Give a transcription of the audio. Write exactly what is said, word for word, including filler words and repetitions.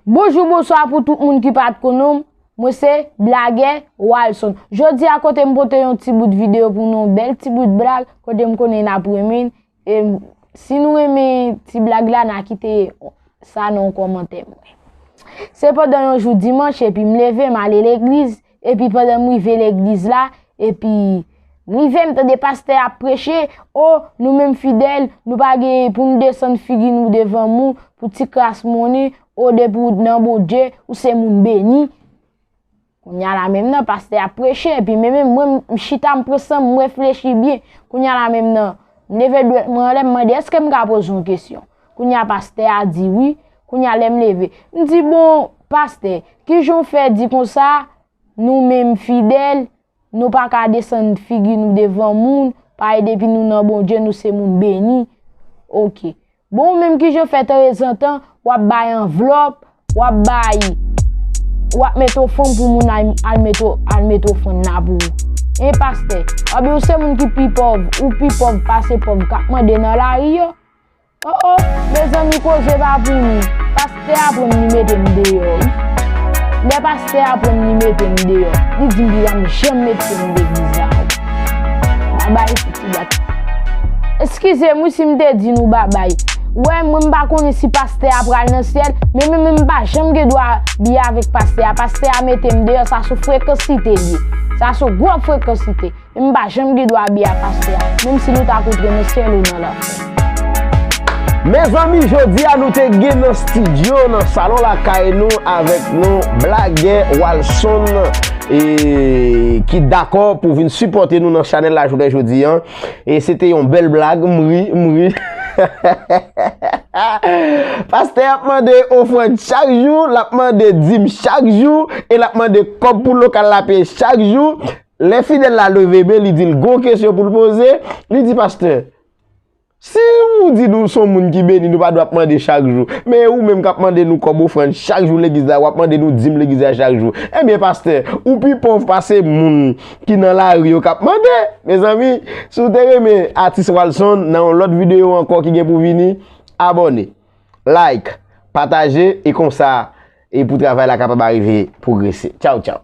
Bonjou, bonswa pou tout moun ki pa t konn non m. Mwen se Blagè Walson. Jodi a kote m pote yon ti bout videyo pou nou, yon bèl ti bout blag, kote m konnen n ap renmen l. E si nou renmen ti blag la, n a kite sa nan yon kòmantè mwen. Se pandan yon jou dimanch, epi m leve, m ale legliz, epi pandan m rive legliz la, epi m rive, m tande pastè ap preche, o, nou menm fidèl, nou pa gen pou nou desann figi nou devan moun, pou ti kras monnen, o, depi w nan Bondye, ou se moun beni. Kounye a la menm nan, pastè ap preche, epi men menm mwen, m chita, m pran san m, m reflechi byen. Kounye a la menm nan, m leve dwèt mwen anlè, m mande, èske m ka poze yon kesyon? Kounye a pastè a di wi. Kounye a lè m leve, m di, bon, pastè, kijan w fè di konsa, nou menm fidèl, nou pa ka desann figi nou devan moun, parèy depi nou nan Bondye, nou se moun beni. Oke. Bon, ou menm kijan w fè tanzantan, w ap bay anvlòp, w ap bay, w ap mete ofrann pou moun al, al mete, al mete ofrann nan pou ou. En pastè, oubyen ou se moun ki pi pòv, ou pi pòv pase pòv k ap mande nan lari yo? O, o, mezanmi, koze pa pou nou. Pastè a pran m, li mete m deyò, wi. Lè pastè a pran m, li mete m deyò. Li di m li pa janm met pye m legliz la ankò. Babay pou ti dat. Eskize m wi si m te di nou babay. Ou wè, mwen m pa konnen si pastè a pral nan syèl, men mwen menm m pa janm gen dwa byen avèk pastè a. Pastè a mete m deyò, sa sou frekansite l ye. Sa sou gwo frekansite. M pa janm gen dwa byen ak pastè a, menm si nou ta kontre nan syèl ou nan lanfè. Mezanmi, jodi a nou te gen nan estidyo, nan salon lakay nou, avèk nou, Blagè Walson, e ki dakò pou vin sipòte nou nan chanèl la jounen jodi a. E se te yon bèl blag, m ri, m ri. Pastè ap mande ofrann chak jou, l ap mande dim chak jou, e l ap mande kòb pou lokal la peye chak jou. Lè fidèl la leve men, li di l gon kesyon pou l poze, li di, pastè, si ou di nou se yon moun ki beni, nou pa dwe ap mande chak jou. Men ou menm k ap mande nou kòb ofrann chak jou legliz la, w ap mande nou dim legliz la chak jou. Ebyen, pastè, ou pi pòv pase moun ki nan lari yo k ap mande. Mezanmi, si w te renmen atis Walson, nan yon lòt videyo ankò ki gen pou vini, abòne, like, pataje, e konsa, e pou travay la kapab arive pwogrese. Tchaw, tchaw.